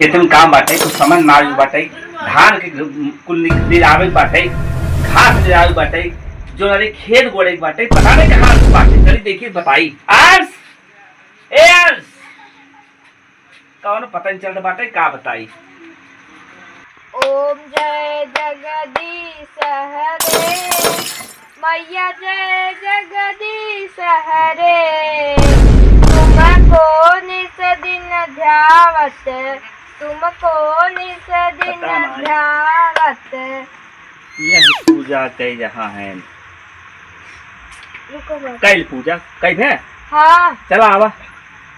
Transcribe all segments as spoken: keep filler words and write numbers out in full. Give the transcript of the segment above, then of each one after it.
खेते में काम बाटे, कुछ समझ ना आवे बाटे, धान के कुल नि-, निरावे बाटे, घास निरावे बाटे, जो नारे खेत गोड़े बाटे, पता नहीं कहाँ बाटे, चली देखी बताई। अर्स, ए अर्स, कौनो पता नहीं चलत बाटे, का बताई। ओम जय जगदीश हरे, मैया जय जगदीश हरे। तुमको निस दिन ध्यावत, तुमको निस दिन पता नहीं। ध्यावत। यह पूजा कई जहाँ है। रुको बाबा। कल पूजा, कल है? हाँ। चला आवा।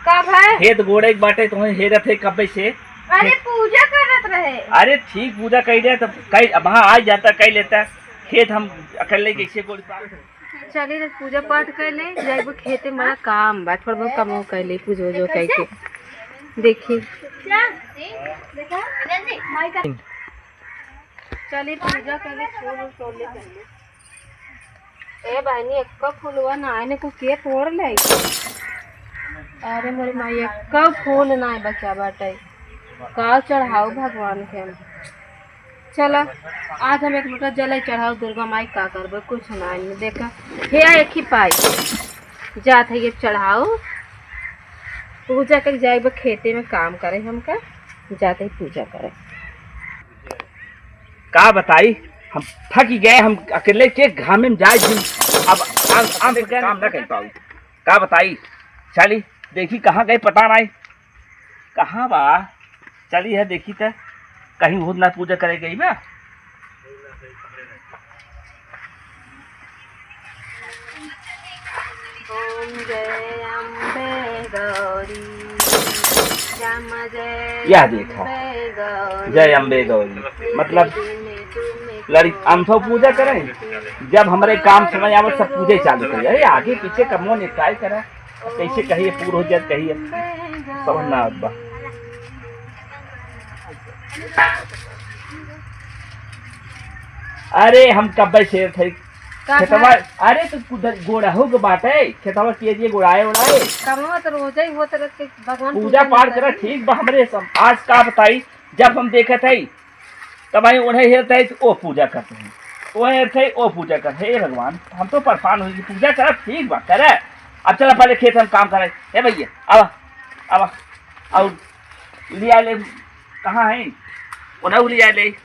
कब है? खेत गोड़े के बाटे, तुम्हें हेरत है कब्बे से। अरे पूजा करत रहे। अरे ठीक पूजा कई दे, तब कई, अब हाँ आ जाता, कई लेता। खेत हम अकेले कैसे गोड़ पार। चली रे, पूजा पाठ कर ले, जाइबो खेते में, बड़ा काम बा, थोड़ा बहुत काम कर ले, पूजो जो कह के। देखी। चली पूजा कर ले, फूल उल तोड़ ले पहले। ए बहनी, एक्को फूलवा ना आने को के तोड़ ले? अरे मोरी माई, एक्को फूल ना बचा बाटे। का चढ़ाऊ भगवान के हम? चला, आज हम एक लोटा जल चढ़ाऊ दुर्गा माई, का करबे, कुछ ना आने। देखा, हे एक ही पाई जात है ये चढ़ाऊ, पूजा कर जाए खेते में काम करे, हमका जाते ही पूजा करे। का बताई, हम थक ही गए, हम अकेले के घामे में जाए जी। अब आम, आम से काम ना कर पाऊ। का बताई, चली देखी कहाँ गए, पता नहीं कहाँ बा। चली है देखी त कहीं होत ना पूजा करे गई बा। ओम जय अम्बे गौरी, जम जय यह देखा। अम्बे गौरी। जय अम्बे गौरी, मतलब लड़ी-, हम सब पूजा करें, जब हमरे काम समय आवत सब पूजे चालू कर जाए, आगे पीछे कमो निकाय करे, कैसे कहिए पूर हो जाए, कहिए समझ ना आवत बा। अरे हम कब्बे से थे का खेतवा। अरे तो उधर गोड़ाहू के बाटे, खेतवा के लिए गोड़ाए उड़ाए। कमवा तो रोजे ही होत रहते, भगवान पूजा पूजा पाठ नहीं करा, करते। ठीक बा, हमरे सब आज का बताई, जब हम देखत है तब आई उन्हें हेरत है तो ओ पूजा करते हैं, ओ हेरत है ओ पूजा करते हैं। हे भगवान, हम तो परेशान हो गए, पूजा करा ठीक बा करे। अब चला पहले खेत हम काम करे। हे भैया आवा, आवा, और लिया ले, कहाँ है? उन्हें लिया ले।